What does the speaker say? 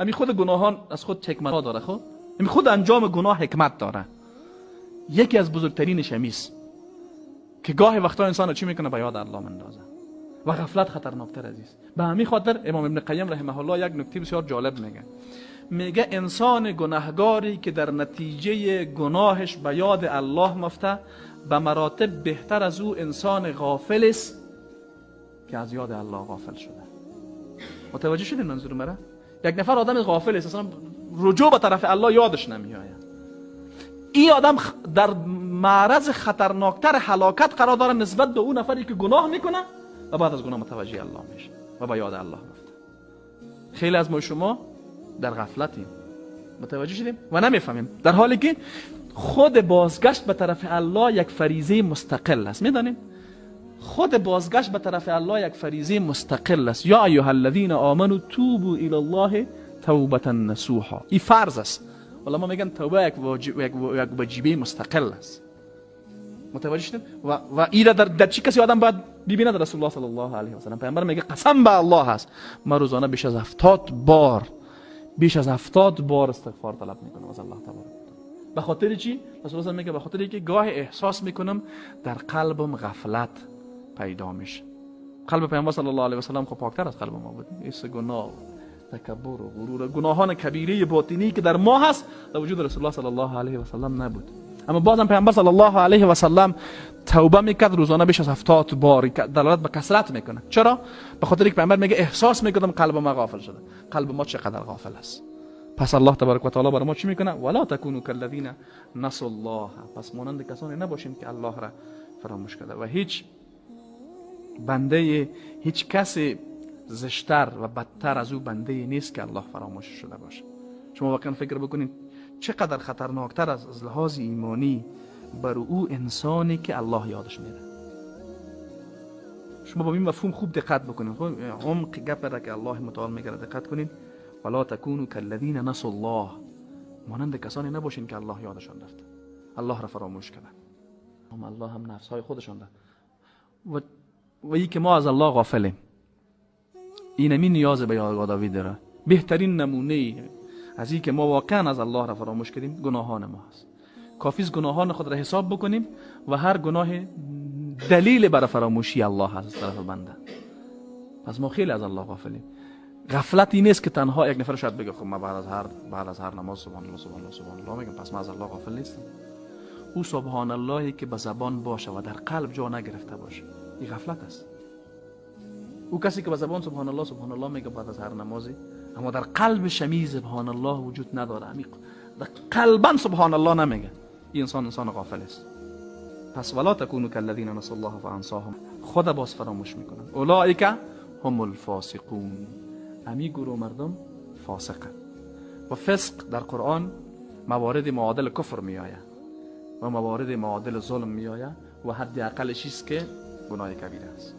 همین خود گناهان از خود حکمت داره. خب همین خود انجام گناه حکمت داره. یکی از بزرگترینش همیست که گاهی وقتا انسان چی میکنه؟ به یاد الله مندازه. و غفلت خطرناکتر عزیز. به همین خاطر امام ابن قیم رحمه الله یک نکته بسیار جالب میگه. میگه انسان گناهگاری که در نتیجه گناهش به یاد الله مفته به مراتب بهتر از او انسان غافل است که از یاد الله غافل شده. متوجه شدین منظور مرا؟ یک نفر آدم غافل است، اصلا رجوع به طرف الله یادش نمیآید. این آدم در معرض خطرناکتر هلاکت قرار داره نسبت به اون نفری که گناه میکنه و بعد از گناه متوجه الله میشه و به یاد الله میفته. خیلی از ما شما در غفلتیم، متوجه شدیم و نمیفهمیم، در حالی که خود بازگشت به طرف الله یک فریضه مستقل است. میدانیم خود بازگشت به طرف الله یک فریضه مستقل است. یا ایها الذین آمنوا توبوا الی الله توبة نصوحا. این فرض است. علما میگن توبه یک واجبه مستقل است. متوجه شدیم؟ و این در چی کسی آدم باید ببیند؟ رسول الله صلی الله علیه و سلم. پیامبر میگه قسم به الله هست، من روزانه بیش از 70 بار، بیش از 70 بار استغفار طلب میکنم از الله تبارک. به خاطر چی؟ رسول الله میگه به خاطر اینکه گاه احساس میکنم در قلبم غفلت پیدا میشه. قلب پیامبر صلی الله علیه و سلم خب پاکتر از قلب ما بود. ایس گناه، تکبر و غرور، گناهان کبیره باطنی که در ما هست در وجود رسول الله صلی الله علیه و سلم نبود. اما بازم پیامبر صلی الله علیه و سلم توبه میکرد روزانه بیش از 70 بار، دلالت به کثرت میکنه. چرا؟ به خاطر اینکه پیامبر میگه احساس میکردم قلب ما غافل شده. قلب ما چقدر غافل است. پس الله تبارک و تعالی بر ما چی میکنه؟ ولا تکونوا کالذین نسوا الله. پس مانند کسانی نباشیم که الله را فراموش کرده. و هیچ بنده، هیچ کسی زشتر و بدتر از او بنده نیست که الله فراموش شده باشه. شما واقعا فکر بکنید چقدر خطرناکتر از لحاظ ایمانی بر او انسانی که الله یادش میره. شما با این مفهوم خوب دقت بکنید. خب عمق گپ را که الله متعال میگه دقت کنید. ولا تکونوا کالذین نسوا الله. مانند کسانی نباشین که الله یادشان رفت، الله را فراموش کردن. هم الله هم نفس های خودشان را. و ای که ما از الله غافلیم، اینمی نیاز به یادآوری داره. بهترین نمونه از این که ما واقعا از الله را فراموش کردیم گناهان ما هست. کافی است گناهان خود را حساب بکنیم و هر گناه دلیل بر فراموشی الله هست از طرف بنده. پس ما خیلی از الله غافلیم. غفلت این نیست که تنها یک نفر شاید بگه خب من بعد از هر نماز سبحان الله سبحان الله سبحان الله میگم، پس من از الله غافل نیستم. او سبحان اللهی که به زبان باشه و در قلب جا نگرفته باشه، این غفلت است. او کسی که به زبان سبحان الله سبحان الله میگه بعد از هر نمازی، اما در قلب شمی سبحان الله وجود نداره، عمیق در قلبا سبحان الله نمیگه، این انسان انسان غافل است. پس ولا تکونوا کالذین نسوا الله فانساهم. خدا باز فراموش میکنن. اولئک هم الفاسقون. امی گروه مردم فاسقن. و فسق در قرآن موارد معادل کفر میآید و موارد معادل ظلم میآید و حد اقلش است که گناه کبیره است.